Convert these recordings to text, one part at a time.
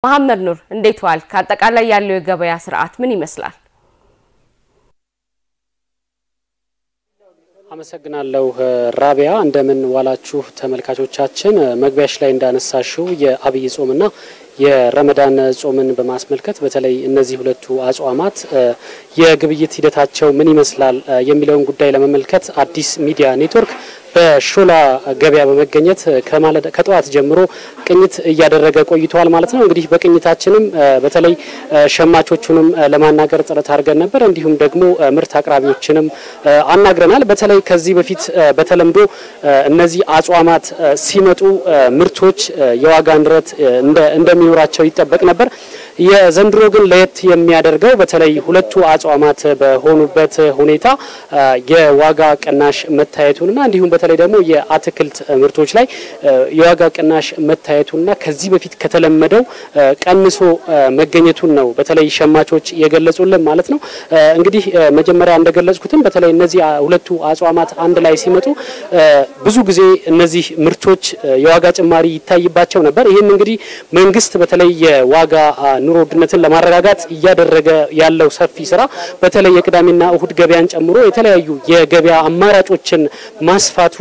መሐመድ ኑር፣ እንዴት ዋልክ? አጠቃላይ ያለው የገበያ ስርዓት ምን ይመስላል? አመሰግናለሁ ራቢያ። እንደምን ዋላችሁ ተመልካቾቻችን። መግቢያሽ ላይ እንዳነሳሽው የአብይ ጾምና የረመዳን ጾምን በማስመልከት በተለይ እነዚህ ሁለቱ አጽዋማት የግብይት ሂደታቸው ምን ይመስላል የሚለውን ጉዳይ ለመመልከት አዲስ ሚዲያ ኔትወርክ በሾላ ገበያ በመገኘት ከጠዋት ጀምሮ ቅኝት እያደረገ ቆይተዋል ማለት ነው። እንግዲህ በቅኝታችንም በተለይ ሸማቾቹንም ለማናገር ጥረት አድርገን ነበር። እንዲሁም ደግሞ ምርት አቅራቢዎችንም አናግረናል። በተለይ ከዚህ በፊት በተለምዶ እነዚህ አጽዋማት ሲመጡ ምርቶች የዋጋ ንረት እንደሚኖራቸው ይጠበቅ ነበር። የዘንድሮ ግን ለየት የሚያደርገው በተለይ ሁለቱ አጽዋማት በሆኑበት ሁኔታ የዋጋ ቅናሽ መታየቱንና እንዲሁም በተለይ ደግሞ የአትክልት ምርቶች ላይ የዋጋ ቅናሽ መታየቱንና ከዚህ በፊት ከተለመደው ቀንሶ መገኘቱን ነው በተለይ ሸማቾች የገለጹልን ማለት ነው። እንግዲህ መጀመሪያ እንደገለጽኩትም በተለይ እነዚህ ሁለቱ አጽዋማት አንድ ላይ ሲመጡ ብዙ ጊዜ እነዚህ ምርቶች የዋጋ ጭማሪ ይታይባቸው ነበር። ይህም እንግዲህ መንግስት በተለይ የዋጋ ኑሮ ውድነትን ለማረጋጋት እያደረገ ያለው ሰፊ ስራ፣ በተለይ የቅዳሜና እሁድ ገበያን ጨምሮ የተለያዩ የገበያ አማራጮችን ማስፋቱ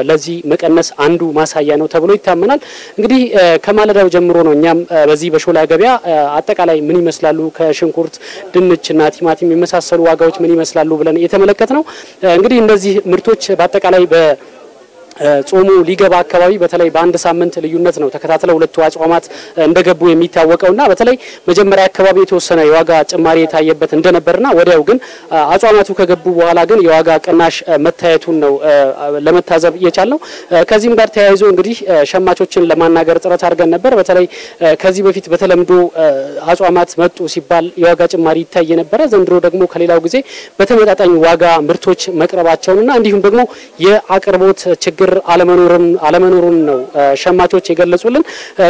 ለዚህ መቀነስ አንዱ ማሳያ ነው ተብሎ ይታመናል። እንግዲህ ከማለዳው ጀምሮ ነው እኛም በዚህ በሾላ ገበያ አጠቃላይ ምን ይመስላሉ፣ ከሽንኩርት፣ ድንችና ቲማቲም የመሳሰሉ ዋጋዎች ምን ይመስላሉ ብለን የተመለከት ነው። እንግዲህ እነዚህ ምርቶች በአጠቃላይ በ ጾሙ ሊገባ አካባቢ በተለይ በአንድ ሳምንት ልዩነት ነው ተከታትለው ሁለቱ አጽዋማት እንደገቡ የሚታወቀውና በተለይ መጀመሪያ አካባቢ የተወሰነ የዋጋ ጭማሪ የታየበት እንደነበርና ወዲያው ግን አጽዋማቱ ከገቡ በኋላ ግን የዋጋ ቅናሽ መታየቱን ነው ለመታዘብ የቻልነው። ከዚህም ጋር ተያይዞ እንግዲህ ሸማቾችን ለማናገር ጥረት አድርገን ነበር። በተለይ ከዚህ በፊት በተለምዶ አጽዋማት መጡ ሲባል የዋጋ ጭማሪ ይታይ የነበረ፣ ዘንድሮ ደግሞ ከሌላው ጊዜ በተመጣጣኝ ዋጋ ምርቶች መቅረባቸውንና እንዲሁም ደግሞ የአቅርቦት ችግር አለመኖሩን ነው ሸማቾች የገለጹልን።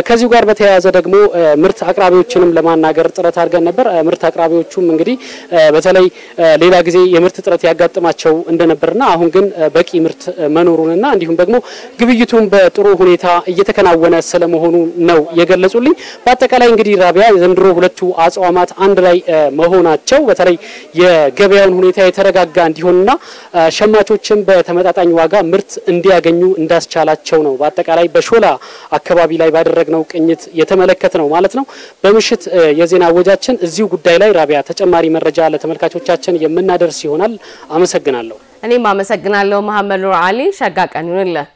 ከዚሁ ጋር በተያያዘ ደግሞ ምርት አቅራቢዎችንም ለማናገር ጥረት አድርገን ነበር። ምርት አቅራቢዎቹም እንግዲህ በተለይ ሌላ ጊዜ የምርት እጥረት ያጋጥማቸው እንደነበርና አሁን ግን በቂ ምርት መኖሩንና እንዲሁም ደግሞ ግብይቱን በጥሩ ሁኔታ እየተከናወነ ስለመሆኑ ነው የገለጹልኝ። በአጠቃላይ እንግዲህ ራቢያ፣ ዘንድሮ ሁለቱ አጽዋማት አንድ ላይ መሆናቸው በተለይ የገበያውን ሁኔታ የተረጋጋ እንዲሆንና ሸማቾችን በተመጣጣኝ ዋጋ ምርት እንዲያገኙ እንዳስቻላቸው ነው በአጠቃላይ በሾላ አካባቢ ላይ ባደረግነው ቅኝት የተመለከት ነው ማለት ነው። በምሽት የዜና እወጃችን እዚሁ ጉዳይ ላይ ራቢያ ተጨማሪ መረጃ ለተመልካቾቻችን የምናደርስ ይሆናል። አመሰግናለሁ። እኔም አመሰግናለሁ መሐመድ ኑር አሊ። ሸጋ ቀን ይሁንልህ።